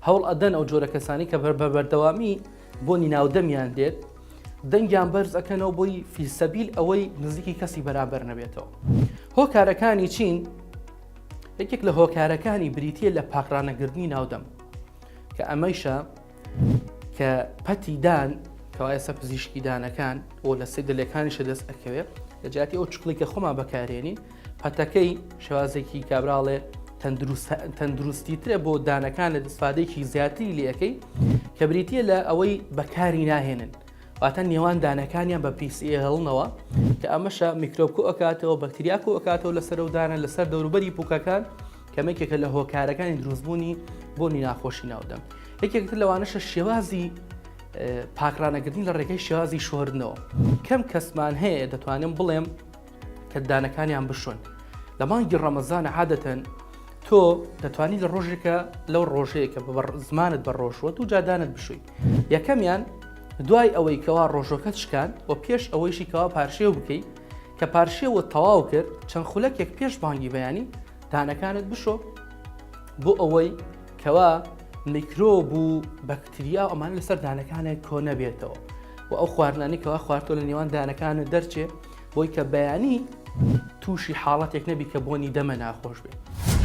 هەوڵ ئەدەن ئەو جۆرە کەسانی کە بە بەردەوامی بۆنی ناودەمیان دێت دەنگیان بەرز ئەکەنەوە بۆی فیسەبیل ئەوەی نزیکی کەسی بەرامبەر نەبێتەوە. هۆکارەکانی چین؟ یەکێک لە هۆکارەکانی بریتە لە پاکڕانەگرتنی ناودەم کە ئەمەیشە کە پەتی دان کەوا ئێستا پزیشکی دانەکان و لە سەیدەلەکانیشە دەست ئەکەوێ لە جیاتی ئەو چکڵی کە خۆمان بەکارێنین پەتەکەی شێوازێکی کابراڵێ تەندروستی ترە بۆ دانەکان لە دەستفادێکی زیاتری لەکەی کە بریتە لە ئەوەی بەکاری ناهێنن واتە نێوان دانەکانیان بە پیسی ئێهڵنەوە کە ئەمەشە میکرۆب کۆ ئەکاتەوە بەکتریا کۆ ئەکاتەوە لەسەر و دانە لەسەر دەوروبەری پوکەکان کەمێکێکە لە هۆکارەکانی دروستبوونی بۆنی ناخۆشی ناودەم یەکێکتر لەوانەشە شێوازی پاکڕانەگرتنی لە ڕێگەی شێوازی شۆردنەوە کەم کەسمان هەیە دەتوانم بڵێم کە دانەکانیان بشۆن لە مانگی ڕەمەزان عادەتەن تۆ دەتوانی لە ڕۆژێکە لەو ڕۆژەیە کە بە زمانت بە ڕۆژوە دوو جادانت بشوی یەکەمیان دوای ئەوەی کەوا ڕۆژەکەت شکان و پێش ئەوەیشی کەوا پارشێو بکەیت کە پارشێوە تەواو کرد چەند خولەکێک پێش بانگی بەیانی دانەکانت بشۆ بۆ ئەوەی کەوا میکرۆب و بەکتریا و ئەمانە لەسەر دانەکانێک کۆ نەبێتەوە و ئەو خواردنانی کەوا خواردتۆ لە نێوان دانەکانت دەرچێ بۆی کە بەیانی تووشی حاڵەتێک نەبی کە بۆنی دەمە ناخۆش بێت.